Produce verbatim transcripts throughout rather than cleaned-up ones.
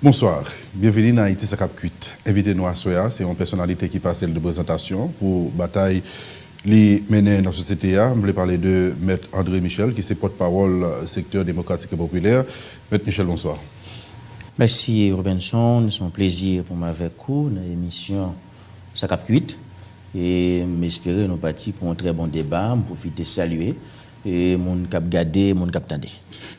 Bonswa, byenveni nan Ayiti sa k ap kwit. Envite nou aswè a se yon pèsonalite ki pase l de prezantasyon pou batay li mennen nan sosyete a. M vle pale de Mèt André Michel, ki se pòtpawòl Sektè Demokratik e Popilè. Mèt Michel, bonswa. Mèsi Robinson, se yon plezi pou mwen avèk ou nan emisyon Sa k ap kwit. E m espere nou pati pou yon trè bon deba. M pwofite salye e moun k ap gade, moun k ap tande.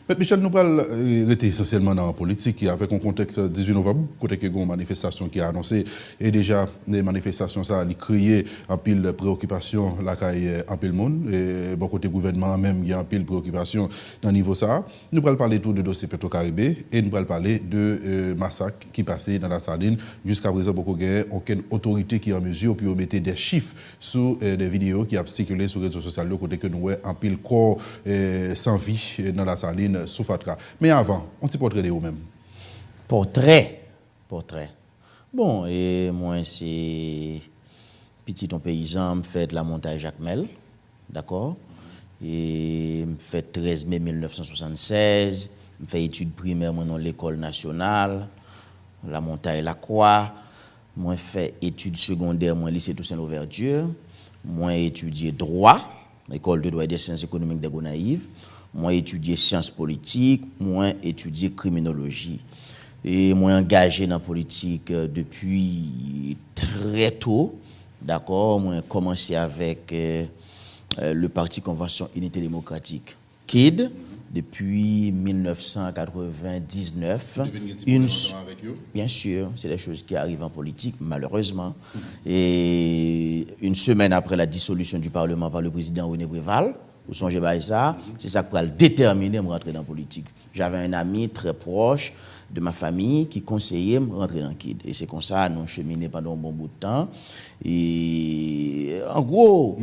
Mèt Michel, nou pral rete esansyèlman nan politik, avèk yon kontèks dizuit novanm, kote ke gen yon manifestasyon ki anonse, e deja, manifestasyon sa a, li kreye anpil preyokipasyon lakay anpil moun. E bò kote gouvènman an menm, gen anpil preyokipasyon nan nivo sa a. Nou pral pale tou de dosye Petro Caribe e nou pral pale de masak ki pase nan Lasalin. Jiska prezan, poko gen okenn otorite ki an mezi pou yo mete de chif sou de videyo ki ap sikile sou rezo sosyal yo, kote ke nou wè anpil kò san vi nan Lasalin, sou fatra. Men avan, yon ti pòtrè de ou menm. Pòtrè? Pòtrè. Bon, e mwen se pitit yon peyizan, m fèt Lamontay Jakmèl, dakò? E m fèt trèz me mil nèf san swasannsèz, m fè etid primè mwen nan lekòl nasyonal, Lamontay Lakwa. Mwen fè etid segondè mwen Lise Toussaint Louverture. Mwen etidye dwa, École de droit et des sciences économiques de Gonayiv. Mwen etidye syans politik, mwen etidye kriminoloji. E mwen angaje nan politik depi trè to, dakò? Mwen kòmanse avèk le Parti Convention Unité Démocratique, KID, depi mil nèf san katrevenndiznèf. Ou te vin gen ti pwoblèm ansanm avèk yo? Bien sûr, c'est des choses qui arrivent en politique, malheureusement. Et une semaine après la dissolution du Parlement par le président René Préval, ou sonje bagay sa, se sa k pral detèmine m rantre nan politik. J'avais un ami très proche de ma famille ki konseye m rantre nan KID. E se konsa nou chemine pandan yon bon bout tan. E an gwo,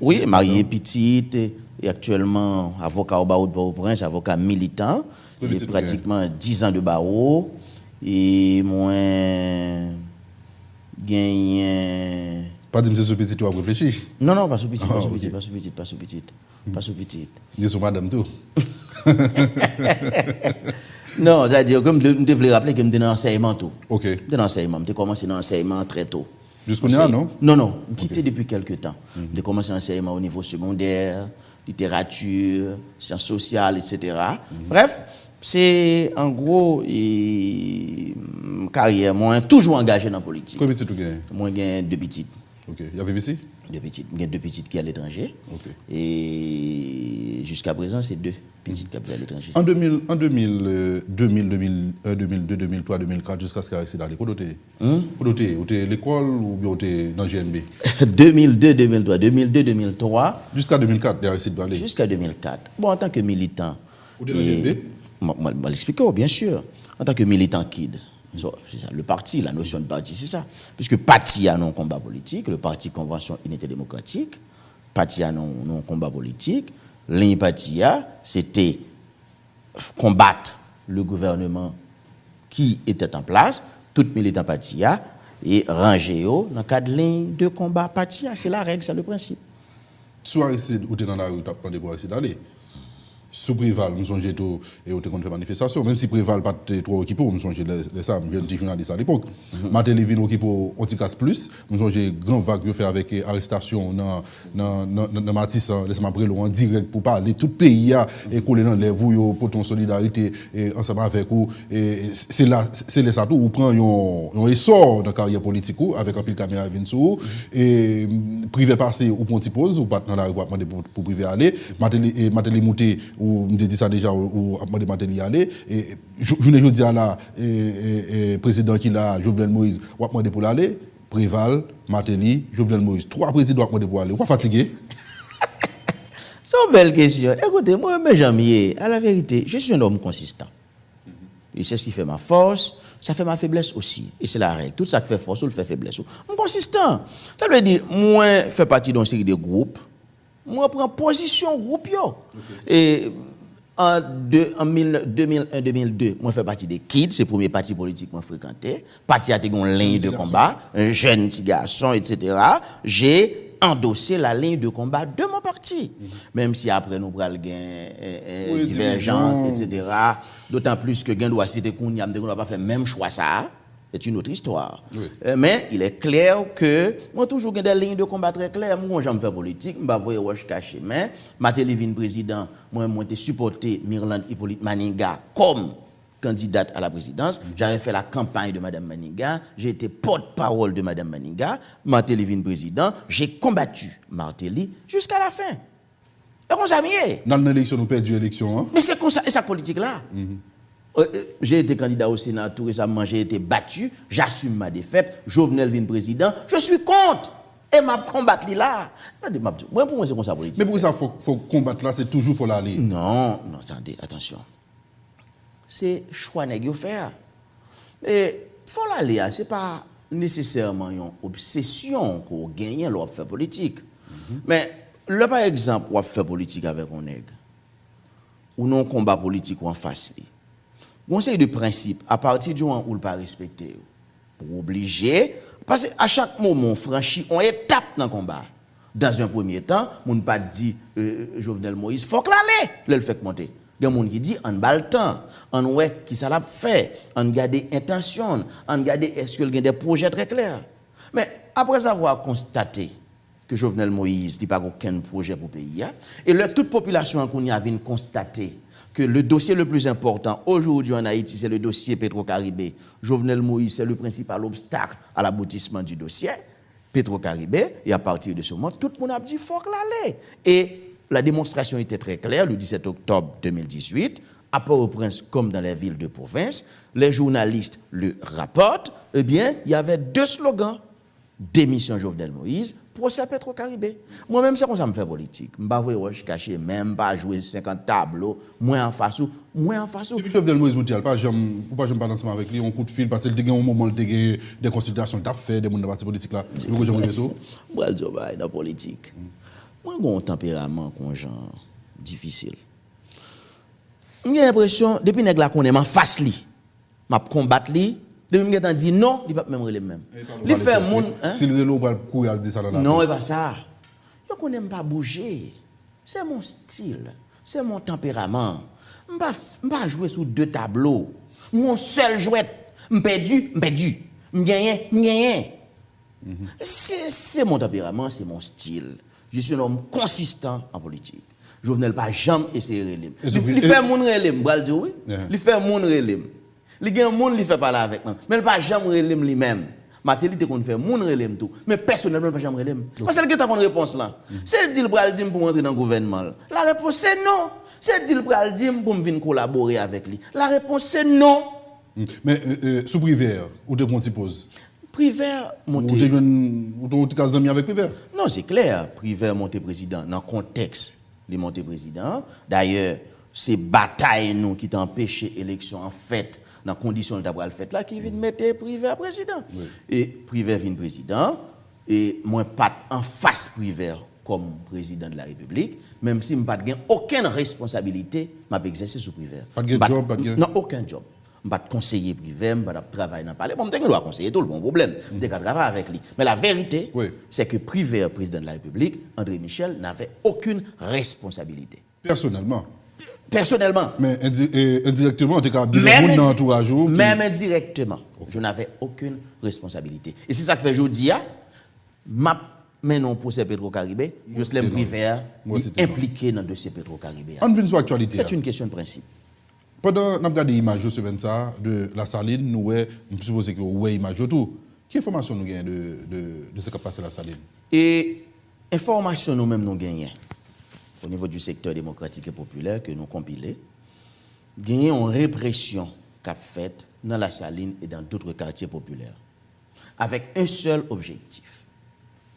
wi, marye, pitit, e aktyèlman avoka o bawo de Pòtoprens, avoka militan, e pratikman diz an de bawo. E mwen genyen. Pa di m se sou pitit ou ap reflechi. Non, non, pa sou pitit, pa sou pitit, pa sou pitit, pa sou pitit. Pa sou pitit. Li sou madanm tou. Non, sa di ke m te, m te vle raple ke m te nan ansèyman tou. M te nan ansèyman, m te kòmanse nan ansèyman trè to. Jis kounye a, non? Non, non, m kite depi kèlke tan. M te kòmanse ansèyman o nivo segondè, literati, syans sosyal, etsetera. Brèf, se an gwo, e, karyè mwen toujou angaje nan politik. Konbyen pitit ou genyen? Mwen gen de pitit. Ok. Y ap viv isi? De pitit. M gen de pitit ki aletranje. Ok. E jiska prezan, se de pitit k ap viv aletranje. An de mil, an de mil, de mil, de mil en, de mil de, de mil twa, de mil kat, jiskaske Aristide ale. Kote w te ye? Kote w te ye? Ou te lekòl oubyen ou te nan G N B? De mil de, de mil twa, de mil de, de mil twa. Jiska de mil kat, lè Aristide prale? Jiska de mil kat. Bon, antanke militan, ou te nan G N B? Mwen, mwen, mwen eksplike w, byen si. Antanke militan KID, so, se sa, le parti, la notion de parti, se sa. Piske pati a nan yon konba politik, le Parti Convention Unité Démocratique, pati a nan, nan yon konba politik, liy pati a, se te konbat le gouvernement qui était en place, tout militan pati a, e ranje yo nan kad liy de konba pati a. Se la règle, c'est le principe. Sou Aristide, ou te nan lari, ou t ap mande pou Aristide ale. Sou Preval, m sonje tou, e ou te konn fè manifestasyon. Menm si Preval pa t twò okipe w, m sonje lè, lè sa, m jèn ti jounalis alepòk. Martelly vin okipe w yon ti kras plis. M sonje gran vag yo fè avèk, e, arestasyon w nan, nan, nan, nan, nan Matisan, lè sa m ap rele w an dirèk pou pale tout peyi a, e kole nan lèv ou, yo pote yon solidarite, e, ansanm avèk ou. E se la, se lè sa tou, ou pran yon, yon esò nan karyè politik ou, avèk anpil kamera vin sou ou. E, m, Privè pase, ou pran yon ti poz, ou pa t nan lari pou ap mande pou, pou Privè ale. Martelly, e, Martelly moute, ou, m te di sa deja, ou, ou ap mande Martelly ale. E, jou-, jounen jodi a la, e, e, e, prezidan ki la, Jovenel Moïse, w ap mande pou l ale. Preval, Martelly, Jovenel Moïse, twa prezidan w ap mande pou ale. Ou pa fatige? Se yon bèl kesyon. Ekoute, mwen renmen jan m ye. A la verite, je suis un homme consistant. Et c'est ce qui fait ma force, ça fait ma faiblesse aussi. Et c'est la règle. Tout sa k fè fòs ou, l fè feblès ou. M konsistan. Sa vle di, mwen fè pati de yon seri de gwoup, mwen pran pozisyon gwoup yo. E an de, an mil, de mil en, de mil de, mwen fè pati de KID, se premye pati politik mwen frekante. Pati a te gen yon liy de konba, jèn ti gason, etsetera. Je andose la ligne de combat de mon parti. Menm si apre nou pral gen eh, eh, Wi, diverjans, divizyon. etsetera. Dotan plis ke gen dwa si te kounye a, m te gen dwa pa fè menm chwa sa a. C'est une autre histoire. Wi. Euh, mais il est clair que mwen toujou gen des lignes de combat très claires. Mwen jan m fè politik, m pa voye wòch kache. Men Martelly vin prezidan, mwen mwen te sipòte Mirlande Hyppolite Manigat comme candidate à la présidence. J'avais fait la campagne de Madame Manigat. J'ai été porte-parole de Madame Manigat. Martelly vin prezidan. J'ai combattu Martelly jusqu'à la fin. E konsa m ye. N al nan eleksyon, nou pèdi eleksyon an. Men se konsa, e sa k politik la. Euh, euh, j'ai été candidat au Sénat tout récemment, j'ai été battu, j'assume ma défaite, Jovenel vin prezidan, je suis contre. E m ap konbat li la. Tande, m ap di, mwen pou mwen se konsa politik. Men pou sa, fò, fò konbat la, se toujou fò l ale. Non, non, tande, atansyon. Se chwa nèg yo fè a. E fò l ale a, se pa nesesèman yon obsesyon ke w genyen lè w ap fè politik. Men lè pa egzanp w ap fè politik avèk yon nèg, ou nan yon konba politik ou anfas li, gon seri de prensip, apati di moman ou l pa respekte yo, ou oblije, paske a chak moman w franchi yon etap nan konba. Dans un premier temps, moun pa t di euh, Jovenel Moïse fòk l ale lè l fèk monte. Gen moun ki di ann ba l tan, ann wè kisa l ap fè, ann gade entansyon l, ann gade èske l gen de pwojè trè klè. Men après avoir constaté ke Jovenel Moïse li pa gen okenn pwojè pou peyi a, e lè tout popilasyon an kounye a vin konstate ke le dossier le plus important aujourd'hui en Haïti, c'est le dossier Petro-Caribe. Jovenel Moïse, c'est le principal obstacle à l'aboutissement du dossier Petro-Caribe, et à partir de ce moment, tout moun ap di fòk l ale. Et la démonstration était très claire le dix-sept octobre deux mille dix-huit, à Port-au-Prince comme dans les villes de province, les journalistes le rapportent, eh bien, il y avait deux slogans. Démission Jovenel Moïse, procès Petro-Caribe. Mwen menm se konsa m fè politik. M pa voye wòch kache men, m pa jwe senkant tablo, mwen anfas ou, mwen anfas ou. Depi Jovenel Moïse monte a, l pa janm, ou pa janm pale ansanm avèk li, yon kout fil, paske l te gen yon moman, l te gen de konsiltasyon l t ap fè, de moun nan pati politik la, yo poko janm rive sou ou. M pral di w yon bagay nan politik. Mwen gen yon tanperaman kon jan difisil. M gen enpresyon, depi nèg la konnen m anfas li, m ap konbat li, depi m gentan di non, li p ap menm rele m menm. Li fè moun, hein? Si l rele w, ou pral kouri al di sa nan Non, e laprès. Pa sa. Yo konnen m pa bouje. C'est mon style, c'est mon tempérament. M pa, m pa jwe sou de tablo. M yon sèl jwèt. M pèdi, m pèdi. M genyen, m genyen. C'est, c'est mon tempérament, c'est mon style. Je suis un homme consistant en politique. Jovenel pa janm eseye rele m. E Li, sou- li e- fè moun rele m, m pral di w wi. Yeah. Li fè moun rele m. Li gen moun li fè pale avèk mwen. Men l pa janm rele m li menm. Martelly te konn fè moun rele m tou. Men pèsonèlman, l pa janm rele m. Paske l gentan konn repons lan. Si l di l pral di m pou m antre nan gouvènman l, la réponse c'est non. Si l di l pral di m pou m vin kolabore avèk li, la réponse c'est non. Men euh, euh, sou Privert, ou te pran ti poz. Privert Ou monte. Te jwenn, ou te, ou te ka zanmi avèk Privert. Non, se klè, Privert monte prezidan nan kontèks li monte prezidan an. Dayè, se batay nou ki te anpeche eleksyon an fèt nan kondisyon l ta pral fèt la ki vin mete Privert prezidan. E Privert vin prezidan, e mwen pa t anfas Privert kòm prezidan de la Repiblik, menm si m pa t gen okenn responsabilite m ap egzèse sou Privert. Pa t gen M pa t- djòb, pa t gen- Nan okenn djòb. M pa t konseye Privert, m pa t ap travay nan palè. Bon, m te gen dwa konseye tou, l pa yon pwoblèm. M te ka travay avèk li. Men la vérité, Wi. c'est que Privert, président de la République, André Michel, n'avait aucune responsabilité. Pèsonèlman. Pèsonèlman. Men indi- e, endirèkteman, ou te ka gen Menm moun nan indi- antouraj ou ki Menm endirektman, je n'avais aucune responsabilité. E se sa k fè jodi a, m ap mennen yon pwosè Petro Caribe, Jocelyn Privert, Mwen li site non. Enplike nan dosye Petro Caribe a. Ann vin sou aktyalite a. C'est une question de principe. Pandan n ap gade imaj yo semèn sa a, de Lasalin, nou wè, m sipoze ke ou wè imaj yo tou. Ki enfòmasyon nou genyen de, de, de sa k ap pase Lasalin? E enfòmasyon nou menm nou genyen, au niveau du secteur démocratique et populaire, ke nou konpile, genyen yon represyon k ap fèt nan Lasalin et dans d'autres quartiers populaires, avec un seul objectif,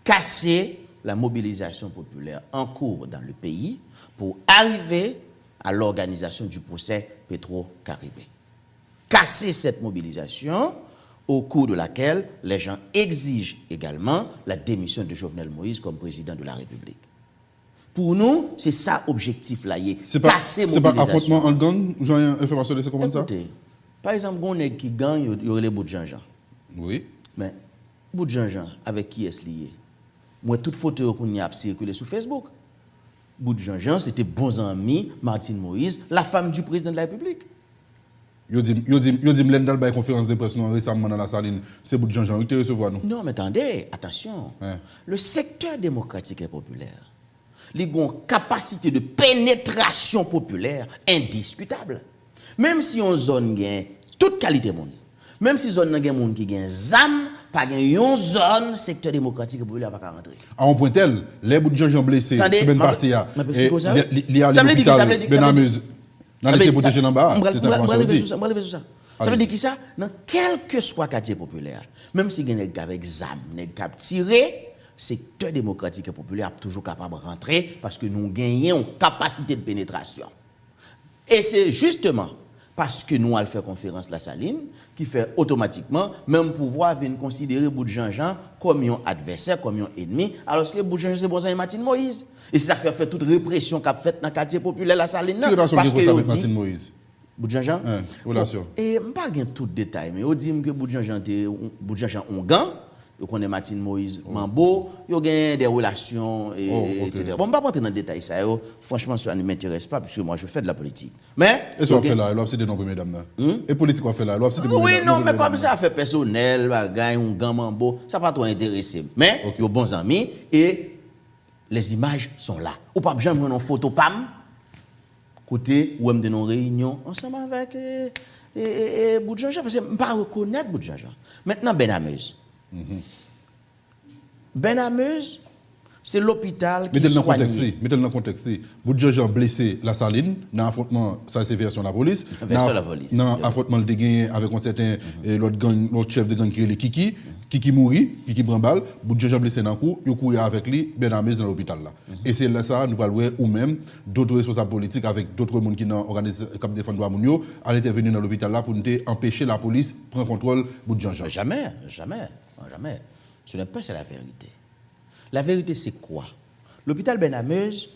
casser la mobilisation populaire en cours dans le pays pour arriver à l'organisation du procès Petro-Caribe. Casser cette mobilisation au cours de laquelle les gens exigent également la démission de Jovenel Moïse comme président de la République. Pou nou, se sa objektif la ye. Se pa, Kase se pa mobilizasyon. Afwontman ant gang, jan enfòmasyon lese konprann sa? Ekoute, pa egzanp, gon nèg ki gang, yo, yo rele Bout Janjan. Wi. Men, Bout Janjan, avèk kiyès li ye? M wè tout foto yo kounye a ap sikile sou Facebook. Bout Janjan se te bon zanmi Martine Moïse, la femme du président de la République. Yo di m, yo di m, yo di m lè n t al bay konferans de près nou an resamman nan Lasalin, se Bout Janjan wi ki te resevwa nou. Non, men tande, atansyon. Le secteur démocratique et populaire, li gen yon kapasite de penetrasyon popilè endiskitab. Menm si yon zòn gen tout kalite moun, menm si zòn nan gen moun ki gen zam, pa gen yon zòn sektè demokratik e popilè pa ka rantre. A yon pwen tèl, lè Bout Janjan blese semèn pase a, li ale lopital Bennameuze nan lise pwoteje l anba a, se sa enfòmasyon yo di. Sa vle di kisa? Nan kèlkeswa katye popilè a, menm si gen nèg k avèk zam, nèg k ap tire, sektè demokratik e popilè ap toujou kapab rantre paske nou genyen yon kapasite de penetrasyon. E se jisteman paske nou al fè konferans Lasalin ki fè otomatikman menm pouvwa vin konsidere Bout Janjan kòm yon advèsè, kòm yon enmi, alòske Bout Janjan se bon zanmi Martine Moïse. E se sa k fè, fè tout represyon k ap fèt nan katye popilè Lasalin nan. Paske yo di. Bout Janjan? Relasyon. E m pa gen tout detay, men yo di m ke Bout Janjan te, Bout Janjan ongan, yo konnen Martine Moïse manbo, yo gen de relasyon, etsetera. Bon, m p ap rantre nan detay sa yo. Franchement, cela ne m'intéresse pas, puisque moi, je fais de la politique. Men. E sa w ap fè la, lè w ap site non premye dam nan? E politik w ap fè la, lè w ap site premye dam nan? Wi, non, men kòm se afè pèsonèl, bagay, ongan, manbo, sa pa twò enterese m. Men, yo bon zanmi, e les images sont là. Ou p ap janm wè yon foto pa m kote ou wè m te nan yon reyinyon ansanm avèk Bout Janjan, paske m pa rekonèt Bout Janjan. Mentnan, Bennameuze. Bennameuze, se lopital ki swanye. Mete l nan kontèks li. Bout Janjan blese Lasalin nan afwontman, sa se vèsyon lapolis, nan afwontman l te genyen avèk yon sèten lòt gang, lòt chèf de gang ki rele Kiki. Kiki mouri, Kiki pran bal, Bout Janjan blese nan kou, yo kouri avèk li, Bennameuze nan lopital la. E se lè sa a nou pral wè ou menm, dòt responsab politik avèk dòt moun ki nan òganiz k ap defann dwa moun yo, al entèveni nan lopital la pou nou te anpeche lapolis pran kontwòl Bout Janjan. Jamais, jamais, jamais. Ce n'est pas ça la vérité. La vérité, c'est quoi? Lopital Bennameuze,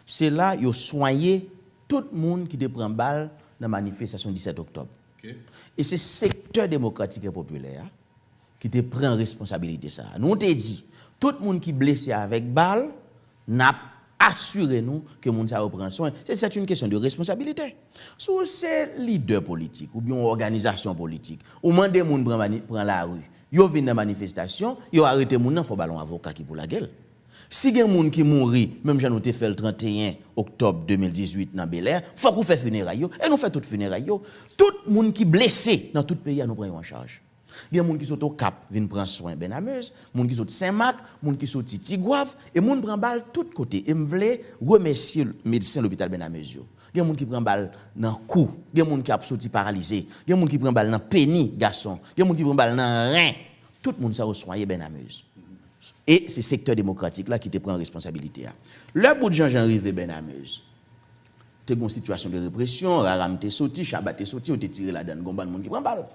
se la yo swanye tout moun ki te pran bal nan manifestasyon disèt oktòb. E se sektè demokratik e popilè a ki te pran responsabilite sa a. Nou te di, tout moun ki blese avèk bal, n ap asire nou ke moun sa yo pran swen. Se, c'est une question de responsabilité. Si w se lidè politik oubyen yon òganizasyon politik, ou mande moun pran mani-, pran lari, yo vin nan manifestasyon, yo arete moun nan, fò ba l yon avoka ki pou lage l. Si gen moun ki mouri, menm jan nou te fè l tranteyen oktòb de mil dizuit nan Bèlè, fòk ou fè fineray yo, e nou fè tout fineray yo. Tout moun ki blese nan tout peyi a, nou pran yo an chaj. Gen moun ki sot Okap vin pran swen Bennameuze, moun ki sot Senmak, moun ki soti Tigwav, e moun pran bal tout kote. E m vle remèsye medsen lopital Bennameuze yo. Gen moun ki pran bal nan kou, gen moun ki ap soti paralize, gen moun ki pran bal nan peni gason, gen moun ki pran bal nan ren. Tout moun sa yo swanye Bennameuze. E se sektè demokratik la ki te pran responsabilite a. Lè Bout Janjan rive Bennameuze, te gen yon sitiyasyon de represyon, Raram te soti, Chaba te soti, yo te tire ladann, gen yon bann moun ki pran bal.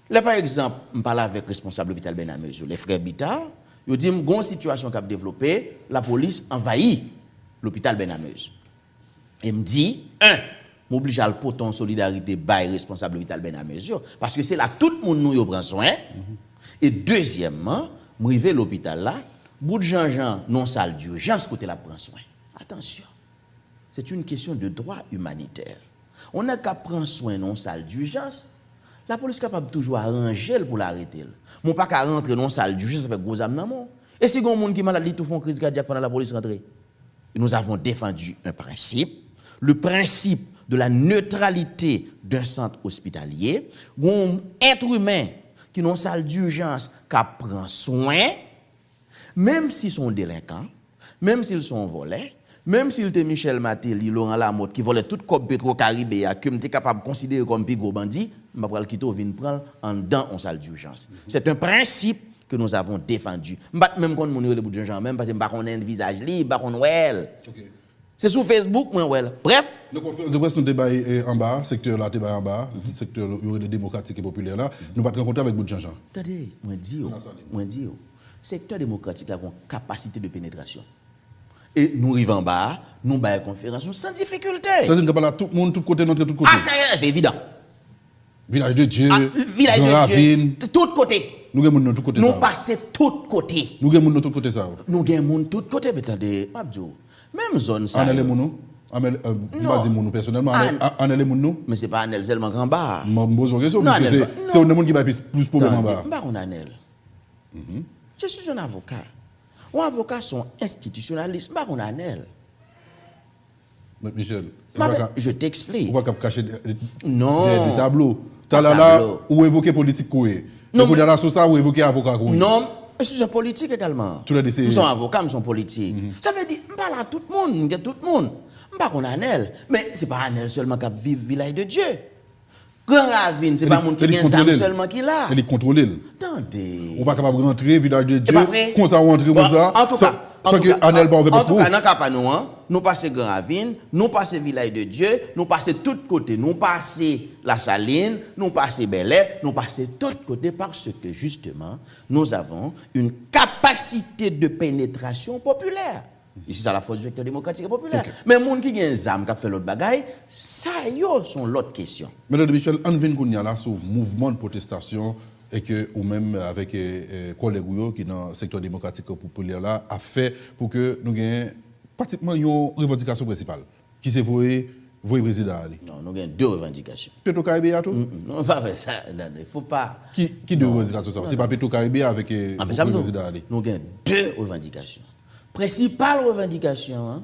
Lè, pa egzanp, m pale avèk responsab lopital Bennameuze yo, lè frè Bita, yo di m gen yon sitiyasyon k ap devlope, lapolis anvayi lopital Bennameuze. E m di, en, m oblije al pote yon solidarite bay responsab lopital Bennameuze yo, paske se la tout moun nou yo pran swen. E dezyèmman, m rive lopital la, Bout Janjan nan yon sal dijans kote l ap pran swen. Atansyon. C'est une question de droit humanitaire. Yon nèg k ap pran swen nan yon sal dijans, lapolis kapab toujou aranje l pou l arete l. Men w pa ka rantre nan yon sal dijans avèk gwo zam nan men w. E si gen yon moun ki malad, li tou fè yon kriz kadyak pandan lapolis rantre? Nous avons défendu un principe, le principe de la neutralité d'un centre hospitalier, gen yon èt imen ki nan yon sal dijans k ap pran swen, menm si se yon delenkan, menm si l se yon vòlè, menm si l te Michel Martelly, Laurent Lamothe ki vòlè tout kòb Petro Caribe a, ke m te kapab konsidere kòm pi gwo bandi, m pa pral kite w vin pran l anndan yon sal dijans. C'est un principe que nous avons défendu. M pa t menm konn moun yo rele Bout Janjan menm, paske m pa konnen vizaj li, m pa konn wè l. Se sou Facebook mwen wè l. Brèf. Nan konferans de près nou te bay anba a, sektè la te bay anba a, sektè yo rele demokratik e popilè la, nou pa t rankontre avèk Bout Janjan. Tande, mwen di w, mwen di w, sektè demokratik la gen yon kapasite de penetrasyon. E nou rive anba a, nou bay konferans nou san difikilte. Sa vle di n ka pale a tout moun, tout kote, n antre tout kote. A, se, se evidan. Vilaj de Dye, Ah, Vilaj de Dye, tout kote. Nou gen moun nan tout kote sa. Nou pase tout kote. Nou gen moun nan tout kote sa. Nou gen moun tout kote, men tande, m ap di w, menm zòn sa Anèl e yo. Moun ou? Anèl, euh, m pa di moun ou pèsonèlman, Anèl, Anèl e moun nou? Men se pa Anèl sèlman k anba. M ap poze yon kesyon, piske se se youn nan moun ki bay plis, plis pwoblèm anba. M pa konn Anèl. Je suis un avocat. Yon avoka se yon enstitisyonalis. M pa konn Anèl. Mèt Michel, Ma, je t'explique. Ou pa kab kache dèyè Non. de tablo. Talè la, ou evoke politik kou ye. Non, Kounye a la, sou sa, ou evoke avoka kou ye. Non, je suis un politique également. Tous les deux, c'est- M se yon avoka, m se yon politik. Sa vle di, m pale a tout moun, m gen tout moun. M pa konn Anèl, men se pa Anèl sèlman k ap viv Vilaj de Dye. Gran Ravin, se pa moun ki gen zam sèlman ki la. E li kontwole l. Tande. Ou pa kapab rantre Vilaj de Dye, konsa ou antre konsa, san ke Anèl pa ouvè pòt pou ou. Nan ka pa nou an, nou pase Gran Ravin, nou pase Vilaj de Dye, nou pase tout kote, nou pase Lasalin, nou pase Bèlè, nou pase tout kote, parce que justement, nous avons une capacité de pénétration populaire. Et c'est ça la force du vecteur démocratique et populaire. Men moun ki gen zam k ap fè lòt bagay, sa yo se yon lòt kesyon. Men Tande Michel, ann vin kounye a la sou mouvman de pwotestasyon e ke ou menm avèk e, e, kòlèg ou yo ki nan sektè demokratik popilè la ap fè pou ke nou gen pratikman yon revandikasyon prensipal ki se voye, voye prezidan ale. Non, nou gen de revandikasyon. Petro Karibe a tou? Non, pa fè sa, Tande, fo pa. Ki, ki de revandikasyon sa yo? Se pa Petro Karibe avèk e, voye prezidan ale. Nou gen de revandikasyon. Prensipal revandikasyon an,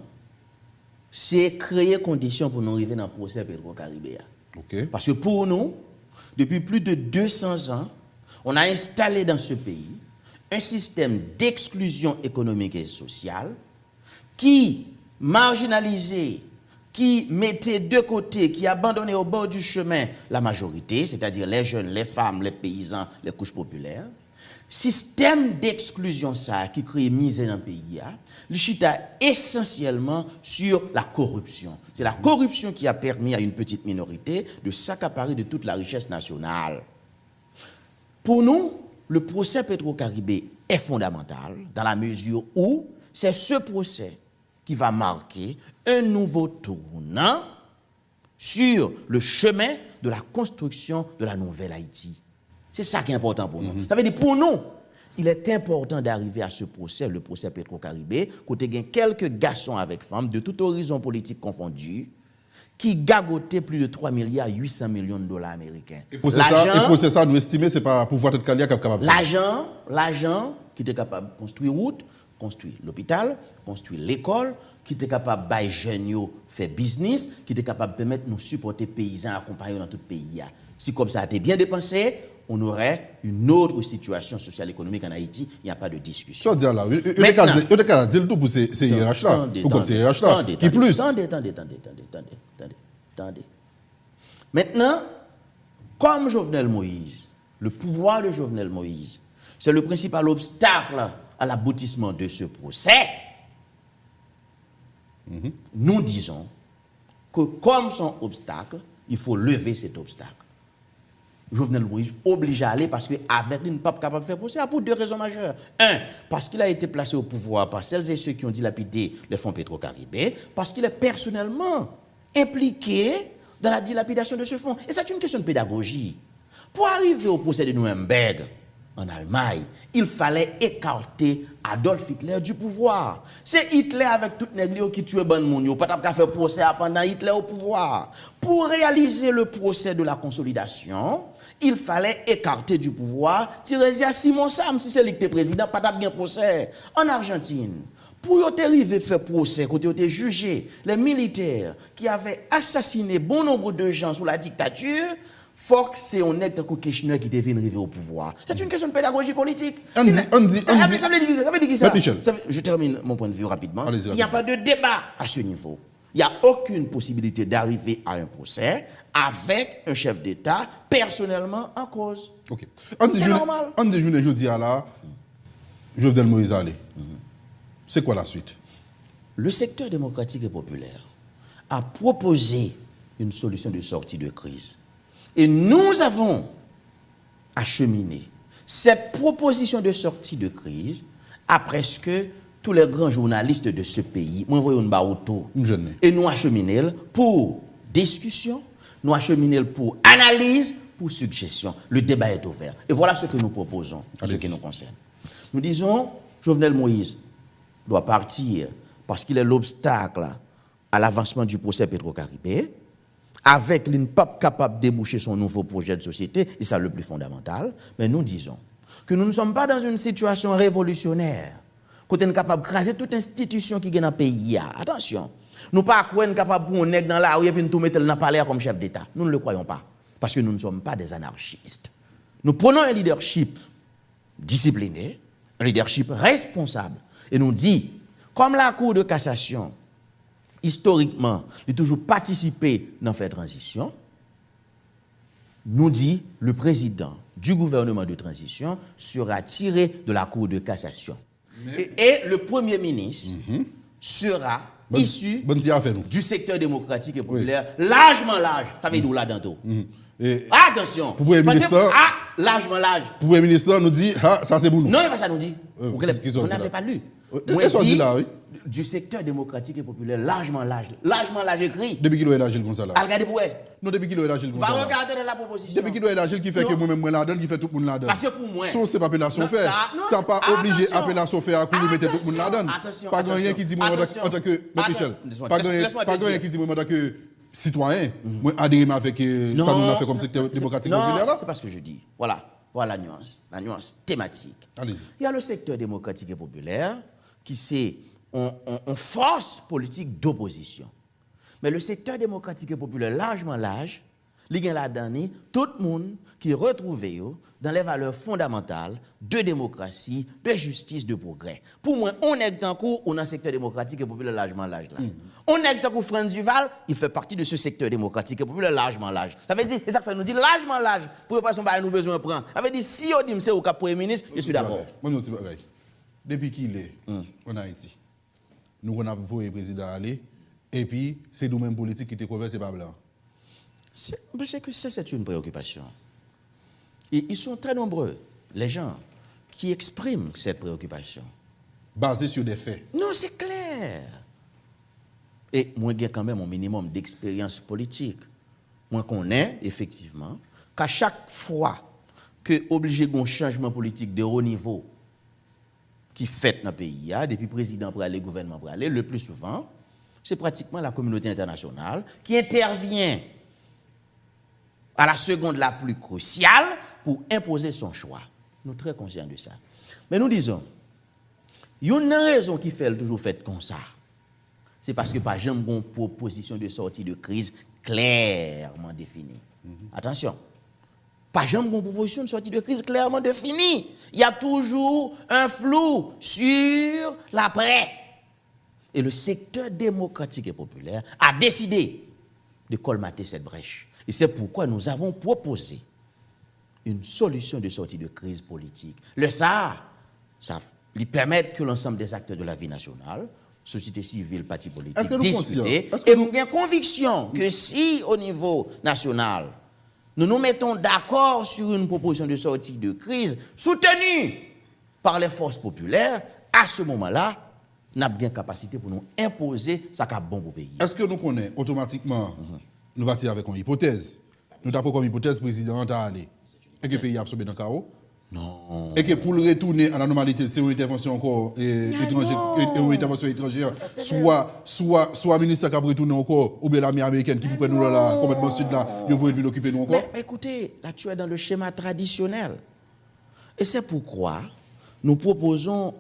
se kreye kondisyon pou nou rive nan pwosè Petro Karibe a. Ok. Parce que pour nous, depuis plus de deux cents ans, on a installé dans ce pays un système d'exclusion économique et sociale qui marginalise, qui mettait de côté, qui abandonnait au bord du chemin la majorité, c'est-à-dire les jeunes, les femmes, les paysans, les couches populaires. Sistèm d'exclusion sa a ki kreye mizè nan peyi a, li chita essentiellement sur la corruption. C'est la corruption qui a permis à une petite minorité de s'accaparer de toute la richesse nationale. Pour nous, le procès Petro-Caribe est fondamental dans la mesure où c'est ce procès qui va marquer un nouveau tournant sur le chemin de la construction de la nouvelle Haïti. Se sa ki enpòtan pou nou. Sa vle di, pour nous, il est important d'arriver à ce procès, le procès Petro-Caribe, kote gen kèlke gason avèk fanm de tout horizon politik konfondi, ki gagote plis de twa milya uit san milyon de dola ameriken. E pwosè sa, e pwosè sa, nou estime se pa pouvwa tèt kale a k ap kapab fè. Lajan, lajan ki te kapab konstwi wout, konstwi lopital, konstwi lekòl, ki te kapab bay jèn yo fè biznis, ki te kapab pèmèt nou sipòte peyizan, akonpaye yo nan tout peyi a. Si kòb sa a te byen depanse, on aurait une autre situation sociale économique en Haïti, il n'y a pas de discussion. Sa w di a la, yo te ka di l tou pou se C I R H la, pou kont C I R H la, ki plis. Tande, tande, tande, tande, tande, tande, tande. Maintenant, comme Jovenel Moïse, le pouvoir de Jovenel Moïse, c'est le principal obstacle à l'aboutissement de ce procès, nous disons que comme son obstacle, il faut lever cet obstacle. Jovenel Moïse oblije ale paske avèk li n p ap kapab fè pwosè a pou de rezon majè. Un, parce qu'il a été placé au pouvoir par celles et ceux qui ont dilapidé les fonds Petro-Caribe, parce qu'il est personnellement impliqué dans la dilapidation de ce fonds. Et c'est une question de pédagogie. Pour arriver au procès de Nuremberg, en Allemagne, il fallait écarter Adolf Hitler du pouvoir. Se Hitler avèk tout nèg li yo ki tiye bann moun yo, pa t ap ka fè pwosè a pandan Hitler au pouvoir. Pour réaliser le procès de la consolidation, il fallait écarter du pouvoir Tiresias Simon Sam, si se li ki te prezidan, pa t ap gen pwosè. Ann Ajantin, pou yo te rive fè pwosè kote yo te jije les militaires qui avaient assassiné bon nombre de gens sous la dictature, fòk se yon nèg tankou Kirchner ki te vin rive au pouvoir. C'est une question de pédagogie politique. Ann di, ann di, ann di. Sa vle di ki sa? Sa vle di ki sa? Mèt Michel. Sa vle- Je termine mon point de vue rapidement. Allez-y, Il n'y a pas de débat à ce niveau. Il n'y a aucune possibilité d'arriver à un procès avec un chef d'État personnellement en cause. Ok. Ann di C'est jounen, normal. Ann di jounen jodi a la, Jovenel Moïse ale. C'est quoi la suite? Le secteur démocratique et populaire a proposé une solution de sortie de crise. Et nous avons acheminé cette proposition de sortie de crise à presque tous les grands journalistes de ce pays. Mwen voye yon ba ou tou. M jwenn li. E nou achemine l pou diskisyon, nou achemine l pou analiz, pour suggestions. Le débat est ouvert. Et voilà ce que nous proposons en ce qui nous concerne. Nous disons, Jovenel Moïse doit partir parce qu'il est l'obstacle à l'avancement du procès Petro-Caribe. Avec li, n p ap kapab debouche sur un nouveau projet de société, et ça le plus fondamental. Mais nous disons que nous ne sommes pas dans une situation révolutionnaire kote n kapab kraze tout enstitisyon ki gen nan peyi a. Atansyon, nou pa kwè n kapab pran yon nèg nan lari epi n tou mete l nan palè a kòm chèf deta. Nous ne le croyons pas, parce que nous ne sommes pas des anarchistes. Nous prenons un leadership discipliné, un leadership responsable. Et nous dit, comme la Cour de cassation, historiquement, li toujou patisipe nan fè tranzisyon, nous dit, le président du gouvernement de transition sera tiré de la Cour de cassation. Et, et le Premier ministre sera issu du secteur démocratique et populaire, largement large. Sa vle di w ladan tou. Atansyon. Pou premye minis lan, ah, largement large. Pou premye minis lan, nou di, ha, sa se pou nou. Non, e pa sa nou di. Vous n'avez pas lu. Mwen di, du secteur démocratique et populaire, largement large. Largement large ekri. Depi kilè w elaji l konsa la? Al gade pou wè. Non, depi kilè w elaji l konsa la? Va regarder dans la proposition. Depi kilè w elaji l ki fè ke mwen menm mwen ladan l, ki fè tout moun ladan? Paske pou mwen. Se yon step apelasion w fè. Sa pa oblije apelasion w fè a kouri mete tout moun ladan. Pa gen anyen ki di mwen antanke, antanke, Mèt Michel, pa gen anyen ki di mwen antanke sitwayen, mwen adere m avèk, eh, sa nou nan fè kòm sektè demokratik popilè la. C'est pas ce que je dis. Voilà. Voilà la nuance, la nuance thématique. Allez-y. Il y a le secteur démocratique et populaire, ki se yon, yon, yon fòs politik dopozisyon. Men le secteur démocratique et populaire, largement large, li gen ladan li tout moun ki retwouve yo dans les valeurs fondamentales de démocratie, de justice, de progrès. Pou mwen, yon nèg tankou ou nan sektè demokratik e popilè lajman laj la. Yon nèg tankou Frantz Duval, il fait partie de ce secteur démocratique et populaire largement large. Sa vle di, e sa k fè nou di lajman laj, pou yo pa se yon bagay nou bezwen pran. Sa vle di, si yo di m se ou k ap premye minis, je suis d'accord. Mwen di yon ti bagay. Depi kilè, ann Ayiti, nou konn ap voye prezidan ale, epi se nou menm politik ki te konvèse pa blan? C'est, parce que ça, c'est une préoccupation. Et ils sont très nombreux, les gens qui expriment cette préoccupation. Basé sur des faits. Non, c'est clair. E mwen gen kanmenm yon minimòm d'expérience politique. Mwen konnen, efektivman, ke chak fwa ke oblije gen yon chanjman politik de wo nivo ki fèt nan peyi a, depi prezidan prale, gouvènman prale, le plus souvent, c'est pratiquement la communauté internationale qui intervient à la seconde la plus cruciale pour imposer son choix. Nous très conscients de ça. Mais nous disons, youn nan rezon ki fè l toujou fèt konsa, se paske pa janm gen yon proposition de sortie de crise clairement définie. Atansyon, pa janm gen yon proposition de sortie de crise clairement définie. Il y a toujours un flou sur l'après. Et le secteur démocratique et populaire a décidé de colmater cette brèche. Et c'est pourquoi nous avons proposé une solution de sortie de crise politique. Lè sa a, sa, li pèmèt ke l'ensemble des acteurs de la vie nationale, société civile, pati politik, diskite. E nou gen konviksyon ke si, au niveau national, nous nous mettons d'accord sur une proposition de sortie de crise soutenue par les forces populaires, à ce moment-là, n ap gen kapasite pou nou enpoze sa k ap bon pou peyi a. Èske nou konnen otomatikman nou pati avèk yon ipotèz? Nou ta pran kòm ipotèz prezidan an ta ale. E ke peyi a ap sonbe nan kawo? Non. E ke pou l retounen a la nòmalite, se yon entèvansyon ankò, e, etranje, e, e, yon entèvansyon etranjè, swa, swa, swa minis la k ap retounen ankò, oubyen lame amerikèn ki pou pran nou la, kòmandman sid la, yo voye l vin okipe nou ankò? Mais, mais écoutez, là, tu es dans le schéma traditionnel. Et c'est pourquoi nous proposons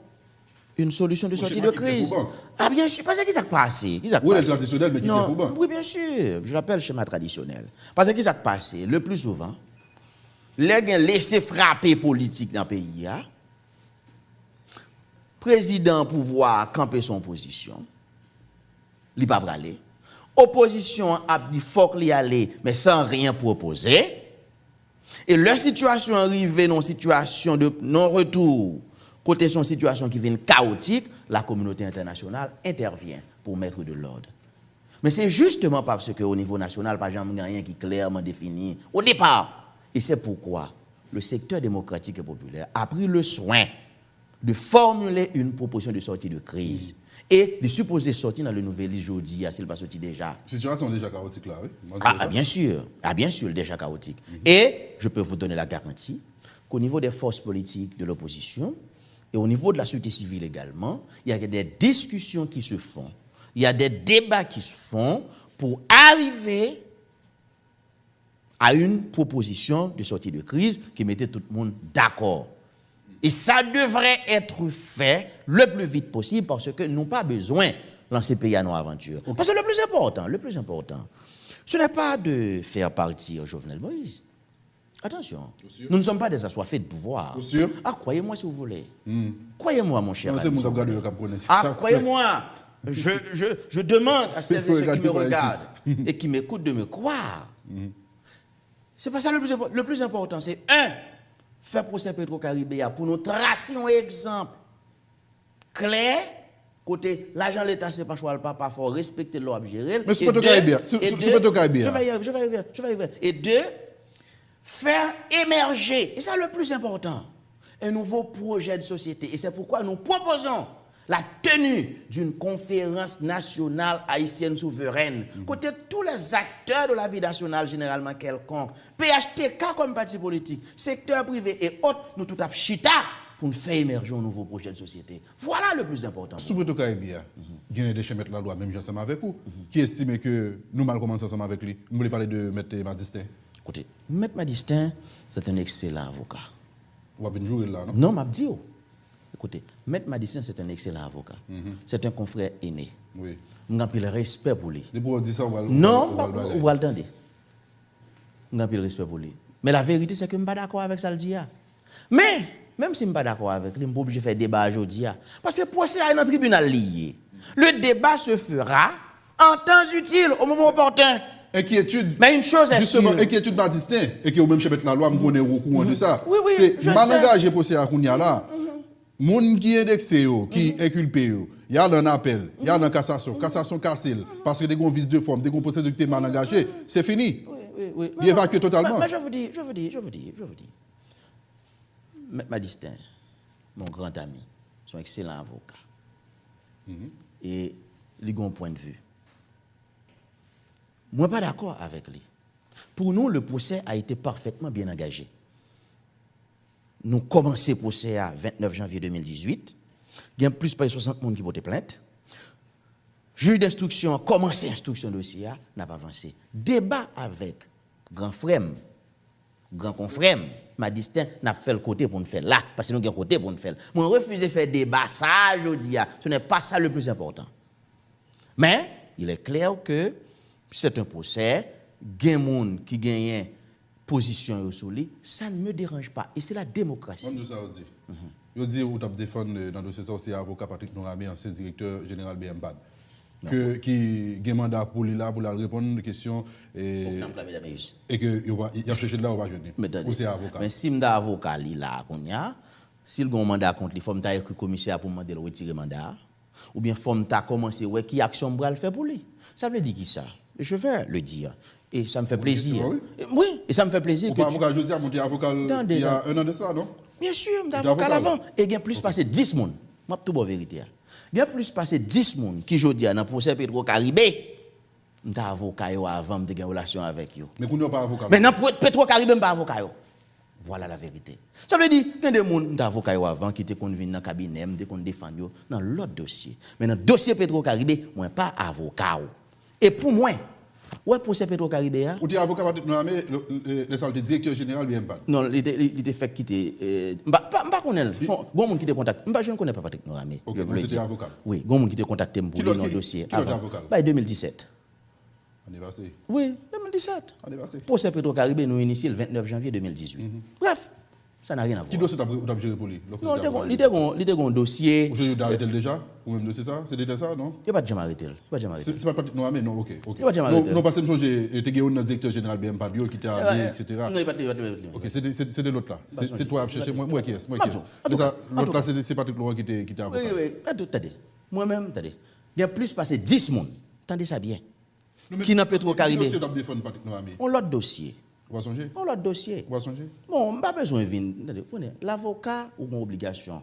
une solution de sortie de crise. Ah, bien sûr, paske ki sa k pase? Ki sa k pase? Tradisyonèl, men ki non, tèt pou ban. Oui, bien sûr, je l'appelle schéma traditionnel. Paske ki sa k pase? Le plus souvent, lè gen lese frape politik nan peyi a, prezidan pouvwa a kanpe sou yon pozisyon, li pa prale. Opozisyon an ap di fòk li ale, men san ryen pwopoze. E lè sitiyasyon an rive nan yon sitiyasyon de non retou, kote se yon sitiyasyon ki vin kawotik, la communauté internationale intervient pour mettre de l'ordre. Men se justement parce que au niveau national, pa janm gen anyen ki clairement défini au départ. Et c'est pourquoi le secteur démocratique et populaire a pris le soin de formuler une proposition de sortie de crise E li sipoze sòti nan Le Nouvelliste jodi a, si l pa sòti deja. Sitiyasyon an deja kawotik la, wi. Mwen di sa. Ah, bien sûr. Ah, bien sûr, deja kawotik. Et je peux vous donner la garantie qu'au niveau des forces politiques de l'opposition et au niveau de la société civile également, il y a des discussions qui se font, il y a des débats qui se font pour arriver à une proposition de sortie de crise ki mete tout moun dakò. Et ça devrait être fait le plus vite possible parce que nou pa bezwen lanse peyi a nan avanti. Paske le plus important, le plus important, ce n'est pas de faire partir Jovenel Moïse. Attention, nous ne sommes pas des assoiffés de pouvoir. Ah, croyez-moi si vous voulez. Croyez-moi, mon cher ami, si vous voulez. Ah, croyez-moi, je, je, je demande à celles et ceux qui me regardent et qui m'écoutent de me croire. Se pa sa le plis enpò-, le plis enpòtan, se, en, fè pwosè Petro Caribe a pou nou trase yon egzanp klè, kote lajan Leta se pa chwa l papa, fò w respekte l lè w ap jere l. Men sou Petro Caribe a, sou, sou, sou Petro Caribe a. Je vais y arriver, je vais y arriver, je vais y arriver. Et deux, faire émerger, et ça le plus important, un nouveau projet de société. Et c'est pourquoi nous proposons la tenue d'une conférence nationale haïtienne souveraine, kote tous les acteurs de la vie nationale généralement quelconque, P H T K comme parti politique, secteur privé et autres, nou tout ap chita pou n fè emerje yon nouvo pwojè de sosyete. Voilà le plus important. Sou Petro Caribe a, genyen de chen mèt lalwa, menm jan ansanm avèk ou, ki estime ke nou mal kòmanse ansanm avèk li. M vle pale de mèt Madistin. Koute, mèt Madistin, c'est un excellent avocat. W ap vin joure l la, non? Non, m ap di w. Koute, mèt Madistin, c'est un excellent avocat. C'est un confrère aîné. M gen anpil respè pou li. Depi w di sa, w pral, non, w pral, w pral tande. M gen anpil respè pou li. Men la vérité, c'est que m pa dakò avèk sa l di a. Men, menm si m pa dakò avèk li, m pa oblije fè deba a jodi a. Paske pwosè a nan tribinal li ye. Le débat se fera en temps utile, au moment opportun. Enkyetid, mais une chose est sûre. Enkyetid Madistin, e ke ou menm chen mèt lalwa, m konnen ou okouran de sa. Oui, oui, je sais. Se mal angaje pwosè a kounye a la. Moun ki endekse yo, ki enkilpe yo, y al an apèl, y al an kasasyon, kasasyon kase l, paske te gen yon vis de fòm, te gen yon pwosedi ki te mal angaje, se fini. Li evakye totalman. Mais, mais je vous dis, je vous dis, je vous dis, je vous dis. Mèt Madistin, mon grand ami, se yon excellent avocat. E li gen yon pwen de vi. Mwen pa dakò avèk li. Pour nous, le procès a été parfaitement bien engagé. Nou kòmanse pwosè a vennèf janvye de mil dizuit. Gen plis pase swasant moun ki pote plent. Jij denstriksyon an kòmanse enstriksyon dosye a, n ap avanse. Deba avèk gran frè m, gran konfrè m, Madistin, n ap fè l kote pou n fè l la, paske nou gen kote pou n fè l. Mwen refize fè deba sa a jodi a. Ce n'est pas ça le plus important. Mais il est clair que c'est un procès, gen moun ki genyen pozisyon yo sou li, ça ne me dérange pas. Et c'est la démocratie. Mwen m di sa yo di. Yo di ou t ap defann, euh, nan dosye sa, ou se avoka Patrick Norame, ansyen direktè jeneral B M pad. Ke, ki gen manda pou li la, pou l al reponn kesyon, e, e ke yo pa, y ap chèche l la, yo pa jwenn li. Ou se avoka. Men si m ta avoka li la kounye a, si l gen yon manda kont li, fò m ta ekri komisè a pou m mande l retire manda a. Oubyen fò m ta kòmanse wè ki aksyon m pral fè pou li. Sa vle di ki sa? Je vais le dire. E sa m fè plezi. Wi, e sa m fè plezi. Ou pa avoka jodi a, men w te avoka l il y a un an de cela, non? Byen si, m te avoka l avan. E gen plis pase dis moun. M ap tou ba w verite a. Gen plis pase dis moun ki jodi a nan pwosè Petro Caribe. M te avoka yo avan, m te gen relasyon avèk yo. Men kounye a w pa avoka l. Men nan Petro Caribe, m pa avoka yo. Voilà la vérité. Sa vle di, gen de moun, m te avoka yo avan, ki te konn vin nan kabinè m, m te konn defann yo nan lòt dosye. Men nan dosye Petro Caribe, mwen pa avoka w. E pou mwen, w wè pwosè Petro Caribe a? Ou te avoka Patrick Norame, lè, lè, lè sa l te direktè jeneral B M pad? Non, li te, li, li te fèk kite, euh, m pa, pa, m pa konnen l. Se yon, gon moun ki te kontakte m, m pa jwenn konnen pa Patrick Norame. Ok, bon, se te avoka l. Wi, gon moun ki te kontakte m pou li nan dosye avan. Ki lè w te avoka l? Bay de mil disèt. Ane pase. Wi, de mil disèt. Ane pase. Pwosè Petro Caribe, nou inisye l vennèf janvye de mil dizuit. Bref, ça n'a rien à voir. Ki dosye w t ap, w t ap jere pou li? Non, li te gon, li te gon, li te gon dosye. Ou jere, yo te arete l deja? Ou menm dosye sa? Se te sa, non? Yo pa t janm arete l. Yo pa t janm arete l. Se, se pa t Patrick Norame, non, ok, ok. Yo pa t janm arete l. Non, non, paske m sonje, e, te gen youn nan direktè jeneral B M pad yo ki te ale, et cetera. Non, li pa t, li pa t, li pa t, li pa t. Ok, se te, se, se te lòt la. Se, se twa y ap chèche. Mwen, mwen kiyès, mwen kiyès. Lè sa, lòt la, se, se Patrick Laurent ki te, ki te avoka. Wi, wi, wi. Tande, tande. Mwen menm, tande. Gen plis pase dis moun. Tande sa byen. Ki nan Petro Caribe. Ki dosye w t ap defann Patrick Norame? Yon lòt dosye. Ou pa sonje? Yon lòt dosye. Ou pa sonje? Bon, m pa bezwen vin, tande, ou konnen, lavoka ou gen obligasyon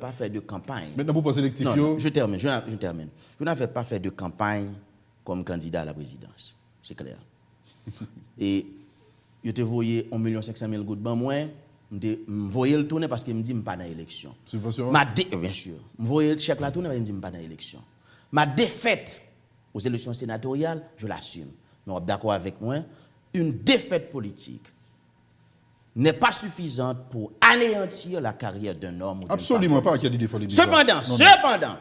n'avais pas fait de campagne. Maintenant, pou pwoseletif Non, yo, non, je termine, je, je termine. Je n'avais pas fait de campagne comme candidat à la présidence. C'est clair. Et yo te voye yon milyon senk san mil goud ban mwen, m te m voye l tounen paske m di m pa nan eleksyon. Sibvansyon? Ma dé, bien sûr. M voye chèk la tounen paske m di m pa nan eleksyon. Ma défaite aux élections sénatoriales, je l'assume. Men w ap dakò avèk mwen, une défaite politique n'est pas suffisante pour anéantir la carrière d'un homme ou d'une Absoliman femme pa politique. Kennedy Fort Denis. Cependant, Non, non. Cependant,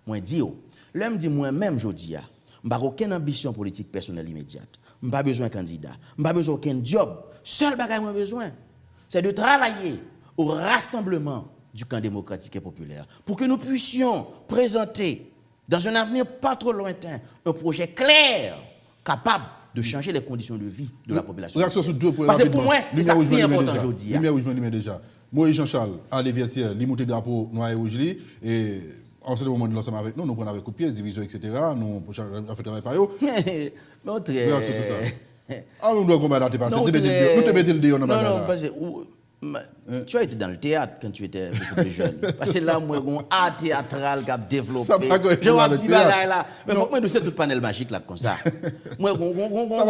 mwen di w, lè m di mwen menm jodi a, m pa gen okenn anbisyon politik pèsonèl imedyat. M pa bezwen kandida. M pa bezwen okenn djòb. Sèl bagay mwen bezwen, c'est de travailler au rassemblement du camp démocratique et populaire pour que nous puissions présenter dans un avenir pas trop lointain, un projet clair, capable de changer les conditions de vie de la population. Reaksyon sou de pwen rapidman. Paske pou mwen, e sa k pi enpòtan jodi a. Limyè wouj mwen limen deja. Moïse Jean Charles ale Vètyè, li moute drapo nwa e wouj li, e an sèten moman li ansanm avèk nou, nou pran avèk kout pye, divizyon, et cetera, nou fè travay pa yo. Reaksyon sou sa. A, nou dwe konba la te pase, nou te mete l deyò nan bagay la. Tu as été dans le théâtre quand tu étais beaucoup plus jeune. Paske la, mwen gon art théâtral k ap devlope. Jan w ap di bagay la. Men fòk mwen di w se tout panèl majik la k konsa. Mwen gon, gon, gon, gon,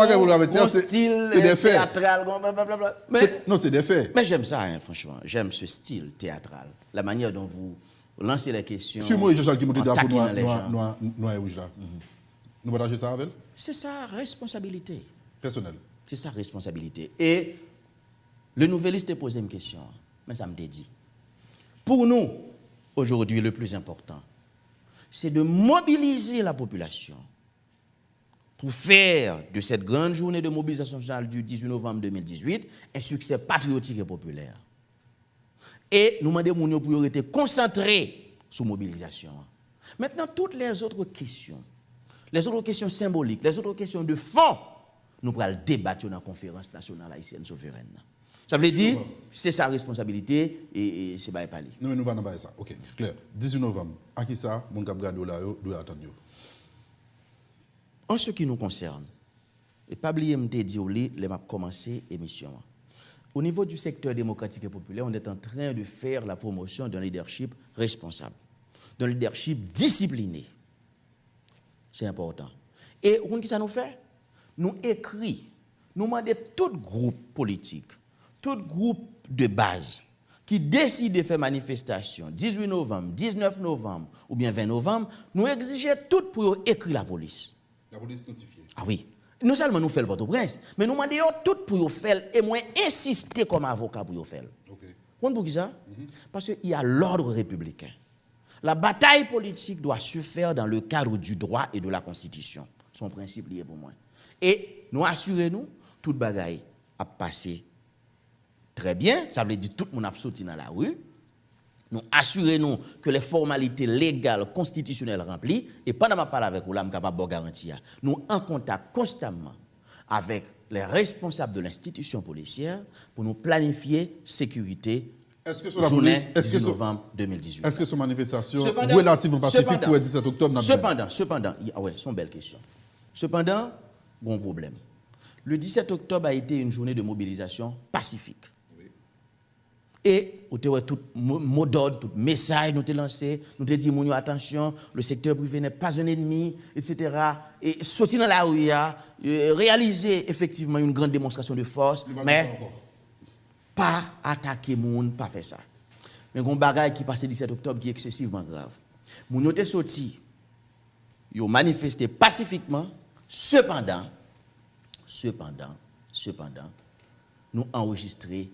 gon stil teyatral, gon blablabla. Men, non, se de fè. Mais j'aime ça, hein, franchement. J'aime ce style théâtral. La manière dont vous lancez les questions. Si Moïse Jean Charles ki moute drapo nwa e wouj la. Nou pataje sa avè l? Se sa responsabilite. Pèsonèl. Se sa responsabilite. E Le Nouvelliste te poze m kesyon an, men sa m te di. Pour nous, aujourd'hui, le plus important, c'est de mobiliser la population pour faire de cette grande journée de mobilisation nationale du dix-huit novembre deux mille dix-huit un succès patriotique et populaire. E nou mande moun yo pou yo rete konsantre sou mobilizasyon an. Maintenant, toutes les autres questions, les autres questions symboliques, les autres questions de fond, nou pral debat yo nan konferans nasyonal ayisyèn souveren nan. Sa vle di, se sa responsabilite e, e se bagay pa li. Non, men nou pa nan bagay sa. Ok, klè. Dizuit novanm, a kisa moun k ap gade w la yo dwe atann yo? En ce qui nous concerne, e pa bliye m te di w li lè m ap kòmanse emisyon an. Au niveau du secteur démocratique et populaire, on est en train de faire la promotion d'un leadership responsable, d'un leadership discipliné. Se enpòtan. E ou konn kisa nou fè? Nou ekri, nou mande tout gwoup politik, tout gwoup de baz ki deside fè manifestasyon dizuit novanm, diznèf novanm oubyen ven novanm, nou egzije tout pou yo ekri lapolis. Lapolis notifye. A wi. Non sèlman nou fè l Pòtoprens, men nou mande yo tout pou yo fè l e mwen ensiste kòm avoka pou yo fè l. Ok. Ou konn poukisa? Paske il y a l'ordre républicain. La bataille politique doit se faire dans le cadre du droit et de la constitution. Se yon prensip li ye pou mwen. E nou asire nou tout bagay ap pase trè byen, sa vle di tout moun ap soti nan lari. Nou asire nou ke lè fòmalite legal, konstitisyonèl ranpli, e pandan m ap pale avèk ou la, m kapab ba w garanti a. Nou an kontak konstamman avèk les responsables de l'institution policière pou nou planifye sekirite jounen dizuit novanm de mil dizuit. Èske se yon manifestasyon relativman pasifik pou wè disèt oktòb n ap jwenn? Sepandan, sepandan, sepandan, se yon bèl kesyon. Sepandan, gon pwoblèm. Le dix-sept octobre a été une journée de mobilisation pacifique. E ou te wè tout mo dòd, tout mesaj nou te lanse, nou te di moun yo, attention, le secteur privé n'est pas un ennemi, et cetera. E soti nan lari a, e, reyalize efektivman yon gran demonstrasyon de fòs, men pa atake moun, pa fè sa. Men gon bagay ki pase disèt oktòb ki eksesivman grav. Moun yo te soti, yo manifeste pasifikman, sepandan, sepandan, sepandan, nou anrejistre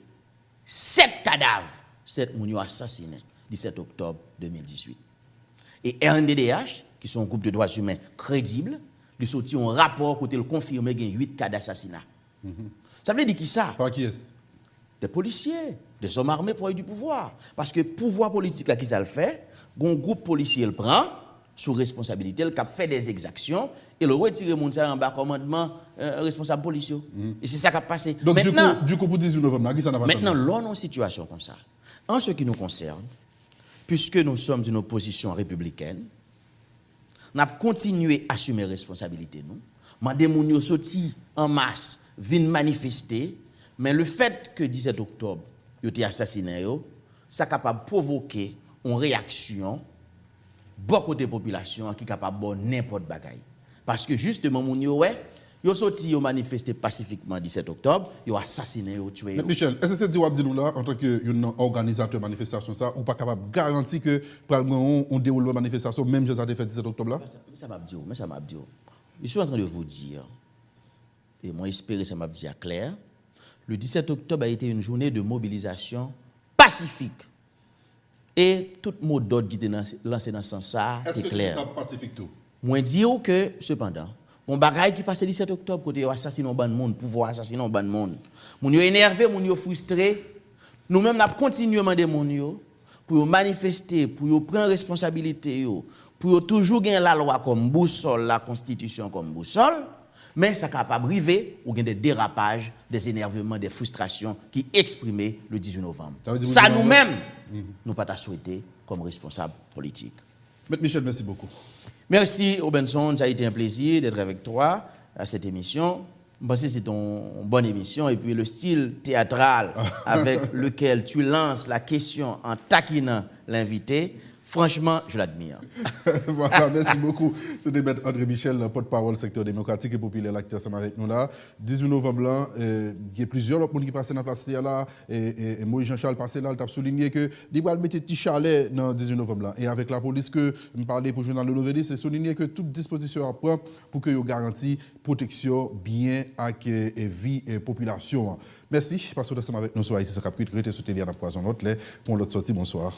sèt kadav, sèt moun yo asasinen disèt oktòb de mil dizuit. E R N D D H, ki se yon gwoup de dwa imen kredib, li soti yon rapò kote l konfime gen uit ka d asasina. Sa vle di kisa? Pa kiyès? Des policiers, des hommes armés proches du pouvoir. Paske pouvwa politik la, kisa l fè? Gon gwoup polisye l pran sou responsabilite l, k ap fè des exactions, e l retire moun sa yo anba kòmandman, euh, responsab polis yo. E se sa k ap pase. Donk, dikou, pou dizuit novanm nan, kisa n ap atann? Mentnan, lè w nan yon sitiyasyon konsa, en ce qui nous concerne, puisque nous sommes une opposition républicaine, n ap kontinye asime responsabilite nou, mande moun yo soti an mas, vin manifeste, men le fèt ke disèt oktòb, yo te asasinen yo, sa kapab pwovoke yon reyaksyon bò kote popilasyon an ki kapab ba w nenpòt bagay. Paske jisteman, moun yo wè, yo soti, yo manifeste pasifikman disèt oktòb, yo asasinen yo, tchwe yo. Mèt Michel, èske se di w ap di nou la, antanke youn nan òganizatè manifestasyon sa, ou pa kapab garanti ke pral gen yon, yon dewoulman manifestasyon, menm jan sa te fèt disèt oktòb la? Men sa, men sa m ap di w, men sa m ap di w. Je suis en train de vous dire, et mwen espere sa m ap di a klè, le disèt oktòb a été une journée de mobilisation pacifique. E tout mo dòd ki te nan, lanse nan sans sa a te klè. Èske tout sa t ap pasifik tou? Mwen di w ke, sepandan, gon bagay ki pase disèt oktòb kote yo asasinen yon bann moun, pouvwa asasinen yon bann moun. Moun yo enève, moun yo fristre. Nou menm, n ap kontinye mande moun yo pou yo manifeste, pou yo pran responsabilite yo, pou yo toujou gen lalwa kòm bousòl, lakonstitisyon kòm bousòl, Men sa kapab rive, ou gen de derapaj, de enèvman, de fristrasyon ki eksprime le dizuit novanm. Sa vle di pou Sa nou menm, nou pa ta swete kòm responsab politik. Mèt Michel, mèsi bokou. Merci Robinson, ça a été un plaisir d'être avec toi à cette émission. M panse se te yon bòn emisyon epi le style théâtral avec lequel tu lances la question en taquinant l'invité, franchement, je l'admire. Voilà, mèsi bokou. Se te Mèt André Michel, pòtpawòl Sektè Demokratik e Popilè la ki te ansanm avèk nou la. Dizuit novanm lan, gen plizyè lòt moun ki pase nan plas li a la. E Moïse Jean Charles pase la, li t ap soulinye ke li pral mete ti chalè nan dizuit novanm lan. E avèk lapolis ke m pale pou jounal Le Nouvelliste, se soulinye ke tout dispozisyon ap pran pou ke yo garanti pwoteksyon byen ak vi popilasyon an. Mèsi paske w t ansanm avèk nou sou Ayiti san kap kwit. Rete sou tele a, n ap kwaze yon lòt lè pou yon lòt sòti. Bonswa.